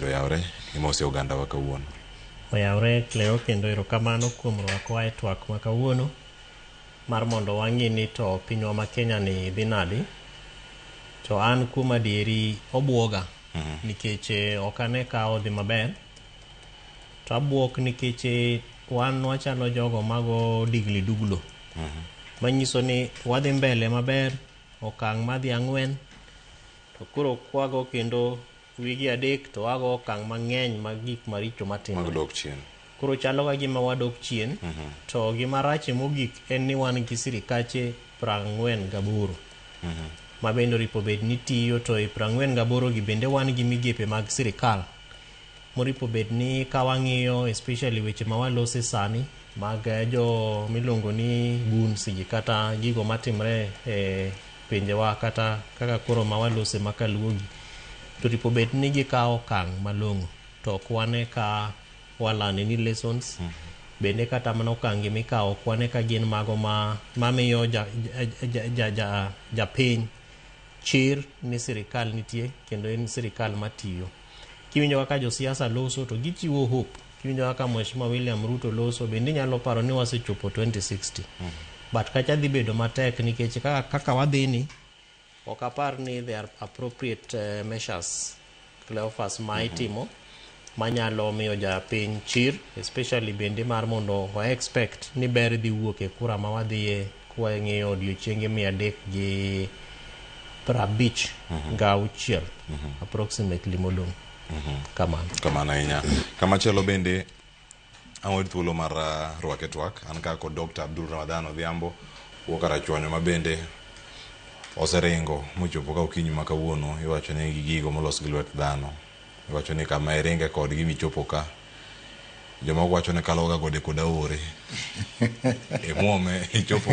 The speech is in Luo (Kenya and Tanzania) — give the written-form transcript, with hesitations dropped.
Oyawre imosi oganda wa kawuono. Oyawre Cleo, kendo erokamano kuom rwakowa e twak ma kawuono mar mondo wang'i ni to pinywa ma Kenya ni dhi nadi. To an kuom adieri obuoga nikech ok ane ka odhi maber. To abuok nikech wan wachalo jogo mago digli duglo. Manyiso ni wadhi mbele maber okang' madhi 4 to koro kwago kendo wigi 3 to wago okang' mang'eny mag gik maricho matimore. Mag dok chien. Koro chalo ka gima wadok chien. To gima rache mogik en ni wan gi sirikache 48 ma bende oripo bed ni tiyo, to e 48 gi bende wan gi migepe mag sirikal moripo bed ni ka wang'iyo especially weche ma walose sani mag jo miluongo ni goons gi kata gigo matimre e pinjewa kata kaka koro ma walose ma kaluo gi, to oripo bed ni gikawo okang' malong'o, to ok wane ka walane ni lessons. Bende kata mana okang' gi mikawo ok wane ka gin mago ma mamiyo japiny chir ni sirikal nitie kendo en sirikal matiyo. Kiwinjo kaka josiasa loso to gichiwo hope. Kiwinjo kaka Mheshimiwa William Ruto loso bende inyalo paro ni wasechopo 2060. But kacha dhi bedo matek nikech kaka wadhi ni ok apar ni there are appropriate measures, Cleophas, ma itimo manyalo miyo japiny chir, especially bende mar mondo wa expect ni ber dhi wuok e kura ma wadhiye kwang'iyo odiochienge 356 approximately modong'. Kamano. Kamano ahinya. Kamachielo bende an thuolo mar rwake twak an ka kod Dr. Abdul Ramadhan Odhiambo wuok Karachuonyo ma bende oseringo mochopo ka okinyi ma kawuono. Iwacho ni gi gigo molos gi lwet dhano, iwacho ni kama iringe kodgi michopo ka jomoko wacho ni kalo ga gode kod aore imuome ichopo.